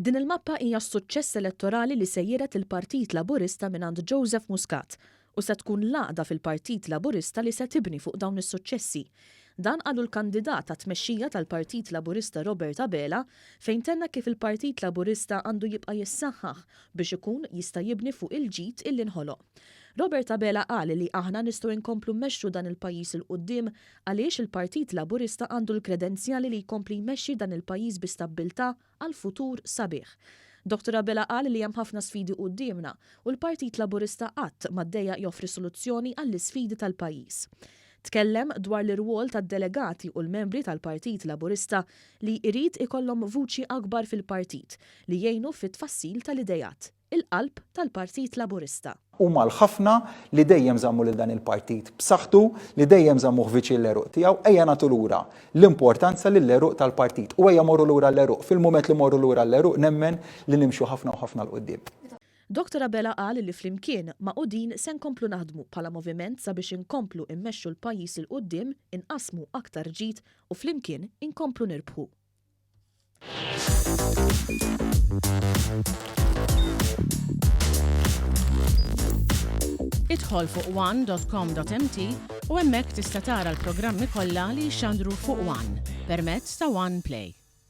Din il-mappa hija s-suċċess elettorali li se jiret il-Partit Laburista mingħand Joseph Muscat u se tkun l-għaqda fil-Partit Laburista li se tibni fuq dawn is-suċċessi. Dan qalu l-kandidat għat-tmexxija tal-Partit Laburista Robert Abela fejn tenna kif il-Partit Laburista għandu jibqa' jissaħħaħ biex ikun jista' jibni fuq il-ġid illi nħoloq. Robert Abela qal li aħna nistgħu nkomplu mmexxu dan il-pajjiż 'il quddiem għaliex il-Partit Laburista għandu l-kredenzjali li jkompli jmexxi dan il-pajjiż bi stabbiltà għal futur sabiħ. Dottor Abela qal li hemm ħafna sfidi quddiemna u l-Partit Laburista qatt ma ddejjaq joffri soluzzjoni għall-isfidi tal-pajjiż. Tkellem dwar l-irwol tad-delegati u l-membri tal-Partit Laburista li jrid ikollhom vuċi akbar fil-partit li jgħinu fit-tfassil tal-ideat, il-qalb tal-Partit Laburista. Huma l-ħafna li dejjem żammu lil dan il-partit b'saħħtu, li dejjem żammuh viċin l-għeruq tiegħu, ejja nagħtu lura l-importanza lill-għeruq tal-partit u ejja mmorru lura l-għeruq. Fil-mument li mmorru lura l-għeruq nemmen li nimxu ħafna u ħafna 'l quddiem. Dottor Abela qal li flimkien, magħqudin se nkomplu naħdmu bħala moviment sabiex inkomplu immexxu l-pajjiż 'il quddiem, inqassmu aktar ġid u flimkien inkomplu nirbħu. Idħol fuq one.com.mt u hemmhekk tista' tara l-programmi kollha li jixxandru fuq One permezz ta' One Play.